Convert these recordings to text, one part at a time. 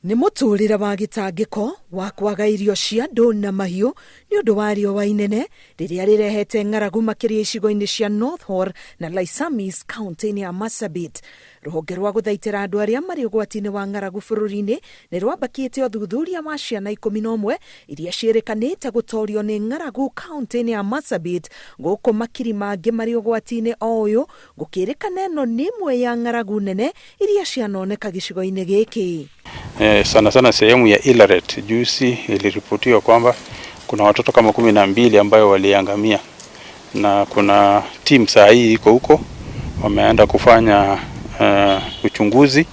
Nĩ mũtũũrĩre wa gĩtangĩko wa kwaga irio cia andũ na mahiũ nĩ ũndũ wa riũa inene rĩrĩa rĩrehete ng'aragu makĩria icigo-inĩ cia North Horr na Laisamis kaunti-inĩ ya Marsabit. Rũhonge rwa gũthaitĩra andũ arĩa marĩ ũgwati-inĩ wa ng'aragu bũrũri-inĩ nĩ rwambakĩte ũthuthuria wa ciana 11 iria ciĩrĩkanĩte gũtorio nĩ ng'aragu kaunti-inĩ ya Marsabit gũkũ makiri mangĩ marĩ ũgwati-inĩ o ũyũ gũkĩrĩkana ĩno nĩ ĩmwe ya ng'aragu nene iria cianoneka gĩcigo-inĩ gĩkĩ. Sana sana sehemu ya Ileret juzi iliripotiwa kwamba kuna watoto kama 12 ambayo waliangamia, na kuna team saa hii iko huko wameenda kufanya uchunguzi.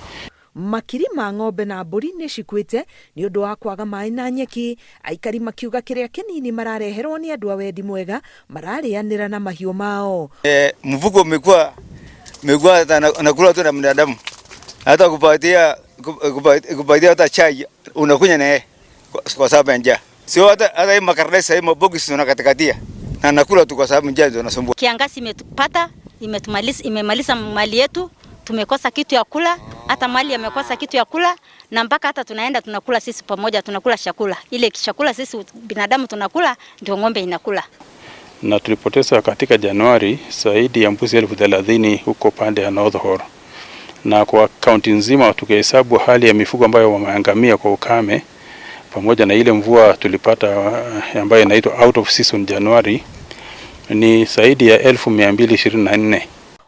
Makiri ma ng'ombe na mbũri nĩ cikuĩte nĩ ũndũ wa kwaga maĩ na nyeki, aikari makiuga kĩrĩa kĩnini marareherwo nĩ andũ a wendi mwega mararĩanĩra na mahiũ mao. Mfugo umekuwa anakula tu na binadamu, hata kupatia hata chai unakunywa na yeye kwa sababu ya njaa. Sio hata hii makaratasi hii maboksi unakatikatia na nakula tu kwa sababu njaa ndio inasumbua. Kiangazi imetupata, imetumaliza, imemaliza mali yetu, tumekosa kitu ya kula, hata mali yamekosa kitu ya kula, na mpaka hata tunaenda tunakula sisi pamoja, tunakula chakula. Ile chakula sisi binadamu tunakula ndio ng'ombe inakula. Na tulipoteza katika Januari zaidi ya mbuzi 30,000 huko pande ya North Horr. Na kwa kaunti nzima tukihesabu hali ya mifugo ambayo wameangamia kwa ukame pamoja na ile mvua tulipata ambayo inaitwa out of season Januari ni zaidi ya 224,000.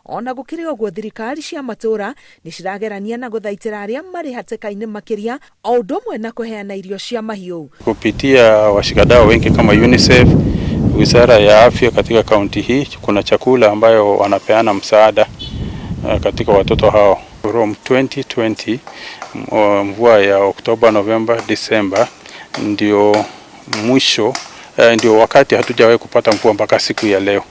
Ona gũkĩrĩ ũguo thirikari cia matũũra nĩ ciragerania na gũthaitĩra arĩa marĩ hatĩka-inĩ makĩria o ũndũ ũmwe na kũheana irio cia mahiũ. Kupitia washikadau wengi kama UNICEF, Wizara ya Afya katika kaunti hii, kuna chakula ambayo wanapeana msaada katika watoto hao. From 2020 mvua ya Oktoba, Novemba, Disemba ndio mwisho, ndio wakati hatujawahi kupata mvua mpaka siku ya leo.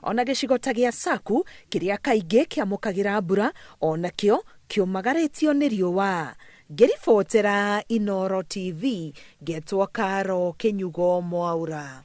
Ona gĩcigo ta gĩa Saku kĩrĩa kaingĩ kĩamũkagĩra mbura onakĩo kĩũmagarĩtio nĩ riũa. Ngĩribotera Inooro TV ngetwo Karo Kĩnyugo Mwaura.